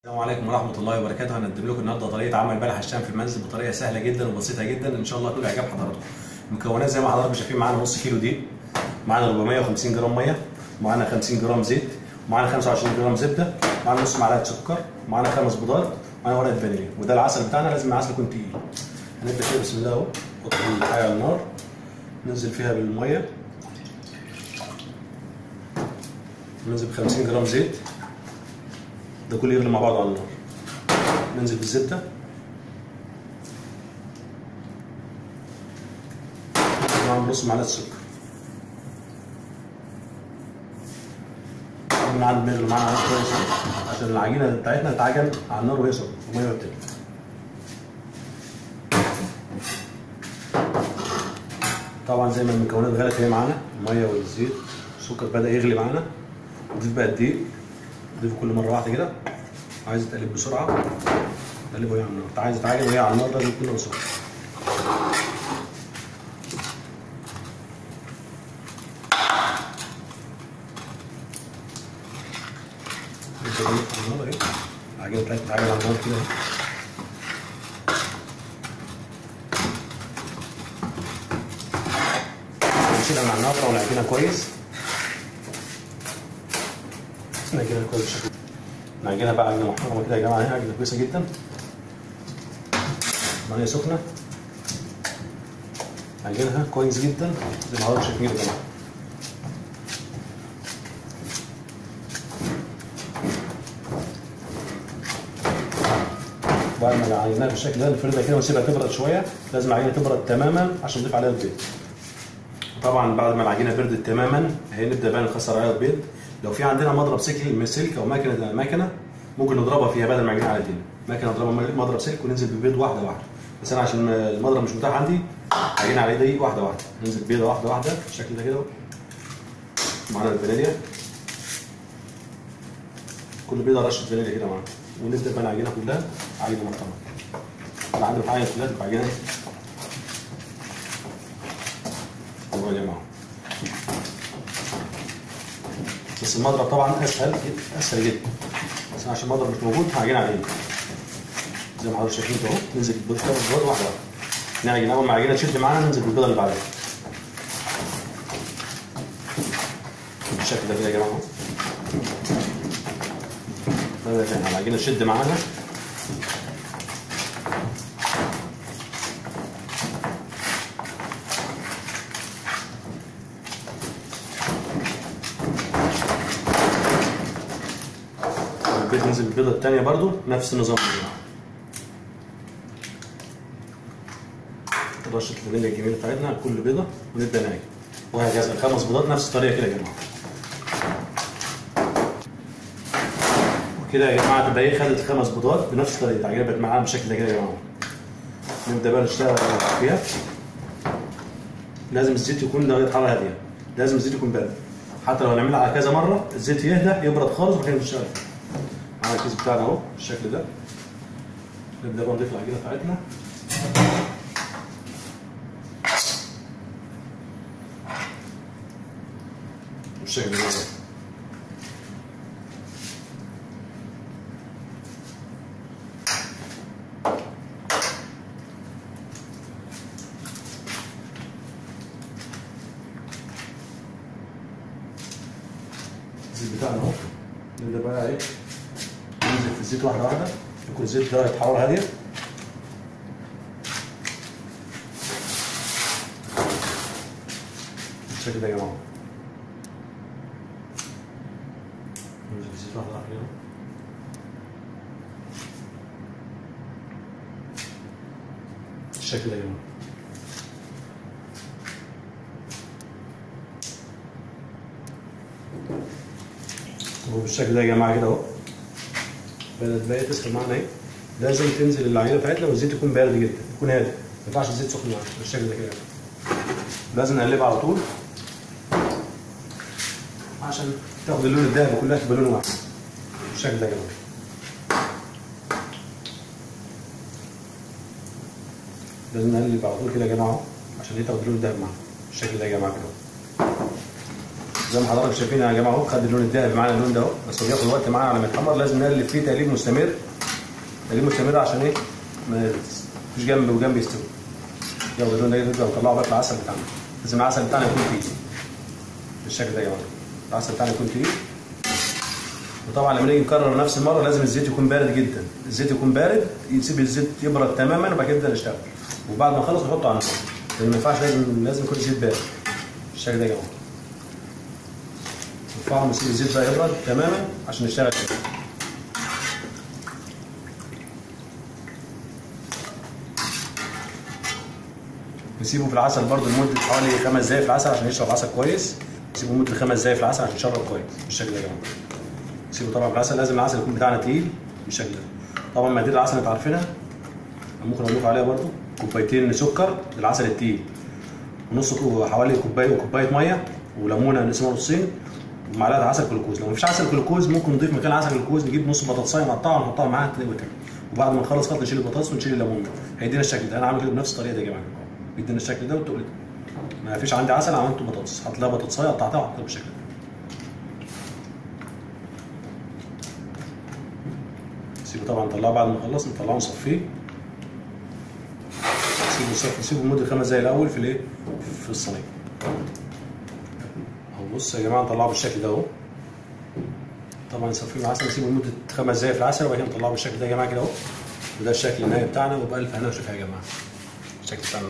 السلام عليكم ورحمة الله وبركاته. هنقدم لكم النهارده طريقة عمل بلح الشام في المنزل بطريقة سهلة جدا وبسيطة جدا، إن شاء الله تنول إعجاب حضراتكم. المكونات زي ما حضراتكم شايفين، معانا نص كيلو دقيق، معانا 450 جرام مية، معانا 50 جرام زيت، معانا 25 جرام زبدة، معانا نص معلقة سكر، معانا 5 بيضات، معانا ورقة فانيليا، وده العسل بتاعنا، لازم العسل يكون تقيل. هنبدأ كده بسم الله أهو، نحط الحاجة على النار، ننزل فيها بالمية، ننزل ب 50 جرام زيت، ده كله يغلي مع بعض على النار. ننزل بالزبده، نعمل نص معلقه سكر، نقعد نغلي معانا كويس عشان العجينة بتاعتنا تتعجن على النار وهي سخنة المية بتغلي. طبعا زي ما المكونات غلت اهي معانا، المية والزيت والسكر بدا يغلي معانا. نضيف بقى الدقيق، نضيفه كل مرة واحدة كده. عايز تقلب بسرعة تقلبه وهي على النار، عايز تتعجن وهي على النار لازم تكون سخنة. على النار اهي العجينة بتاعتنا تتعجن على النار كده اهي. نشيلها من على النار ونعجنها كويس، نعجنها كويس بالشكل، نعجنها بقى عجينه محترمه كده يا جماعة، اهي عجينه كويسة جدا، مية سخنة، نعجنها كويس جدا زي ما حضراتكم شايفين كده يا جماعة. بعد ما عجناها بالشكل ده نفردها كده ونسيبها تبرد شوية، لازم العجينة تبرد تماما عشان نضيف عليها البيض. طبعا بعد ما العجينة بردت تماما اهي نبدا بقى نكسر عليها البيض. لو في عندنا مضرب سلك او ماكينة ممكن نضربها فيها بدل ما العجينة على ايدينا، ماكينة نضربها مضرب سلك وننزل بالبيض واحدة واحدة، بس انا عشان المضرب مش متاح عندي عجينه على ايدي واحدة واحدة، ننزل بيضة واحدة واحدة بالشكل ده كده. معانا الفانيليا، كل بيضة رشه فانيليا كده معانا، ونبدا بقى العجينة كلها عجينه محترمه. العجينة الحقيقية كلها تبقى عجينه الله يا جماعة. بس المضرب طبعا اسهل اسهل جدا، بس عشان المضرب مش موجود هعجنها على ايدي زي ما حضرتك شايفين اهو. ننزل بالبيض واحدة واحدة، نعجن اول ما العجينة تشد معانا ننزل بالبيضه اللي بعدها بالشكل ده كده يا جماعة اهو. العجينة تشد معانا، البيض ننزل بالبيضه الثانية برضو نفس النظام يا جماعة. رشه الفانيليا الجميلة بتاعتنا على كل بيضة ونبدا نعجن، وهكذا الخمس بيضات نفس الطريقة كده يا جماعة. وكده يا جماعة تبقى ايه، خدت الخمس بيضات بنفس الطريقة، العجينة بقت معانا بالشكل ده كده يا جماعة. نبدا بقى نشتغل فيها. لازم الزيت يكون درجه حرارة هادية، لازم الزيت يكون بارد، حتى لو هنعملها على كذا مرة الزيت يهدى يبرد خالص وبعدين نشتغل فيها. معانا الكيس بتاعنا اهو بالشكل ده. نبدا بقى نضيف العجينة بتاعتنا. بالشكل ده الزيت بتاعنا اهو. نبدا بقى ايه، ننزل في الزيت واحدة واحدة، يكون الزيت درجه حرارة هادية. بالشكل ده يا جماعة. ننزل في الزيت واحدة واحدة كده. بالشكل ده يا جماعة. وبالشكل ده يا جماعة كده اهو. بدأت بقى تسخن معانا اهي. لازم تنزل العجينة بتاعتنا والزيت يكون بارد جدا، يكون هادي، ما ينفعش الزيت سخن معانا بالشكل ده كده. لازم نقلبها على طول عشان تاخد اللون الذهبي كلها تبقى لون واحد بالشكل ده يا جماعة. لازم نقلب على طول كده يا جماعة عشان هي تاخد اللون الذهبي معانا بالشكل ده يا جماعة كده. زي ما حضراتكم شايفين يا جماعة اهو، خد اللون الذهبي معانا، اللون ده اهو، بس هو بياخد وقت معانا على ما يتحمر، لازم نقلب فيه تقليب مستمر، تقليب مستمر عشان ايه؟ ما فيش جنب وجنب يستوي. ياخد اللون ده نبدا نطلعه بقى في العسل بتاعنا. لازم العسل بتاعنا يكون تقيل بالشكل ده يا جماعة، العسل بتاعنا يكون تقيل. وطبعا لما نيجي نكرر نفس المرة لازم الزيت يكون بارد جدا، الزيت يكون بارد، يسيب الزيت يبرد تماما وبعد كده نبدا نشتغل، وبعد ما نخلص نحطه على النار، لان ما ينفعش، لازم يكون الزيت بارد بالشكل ده يا جماعة. نرفعه ونسيب الزيت بقى يبرد تماما عشان نشتغل كده. نسيبه في العسل برده لمدة حوالي 5 دقايق في العسل عشان يشرب عسل كويس. نسيبه لمدة 5 دقايق في العسل عشان يشرب كويس بالشكل ده يا جماعة. نسيبه طبعا في العسل، لازم العسل يكون بتاعنا تقيل بالشكل ده. طبعا مقادير العسل انتوا عارفينها، ممكن اقول لكم عليها برده. كوبايتين سكر للعسل التقيل، ونص حوالي كوباية وكوبايه مية، وليمونه نقسمها نصين، ومعلقة عسل جلوكوز. لو مفيش عسل جلوكوز ممكن نضيف مكان عسل جلوكوز نجيب نص بطاطسايه نقطعها ونحطها معاها وتاكل. وبعد ما نخلص خالص نشيل البطاطس ونشيل الليمون، هيدينا الشكل ده. انا عامل كده بنفس الطريقة دي يا جماعة، بيدينا الشكل ده والتقل ده. ما فيش عندي عسل عملته بطاطس، حط لها بطاطسايه قطعتها وحطيتها بالشكل ده. نسيبه طبعا نطلعه بعد ما نخلص، نطلعه نصفيه، نسيبه نسيبه لمدة 5 دقايق الاول في الايه؟ في الصينية. اهو بص يا جماعة نطلعه بالشكل ده اهو. طبعا نصفيه من العسل، نسيبه لمدة 5 دقايق في العسل وبعد كده نطلعه بالشكل ده يا جماعة كده اهو. وده الشكل النهائي بتاعنا، وبألف هنا وشفا يا جماعة الشكل بتاعنا.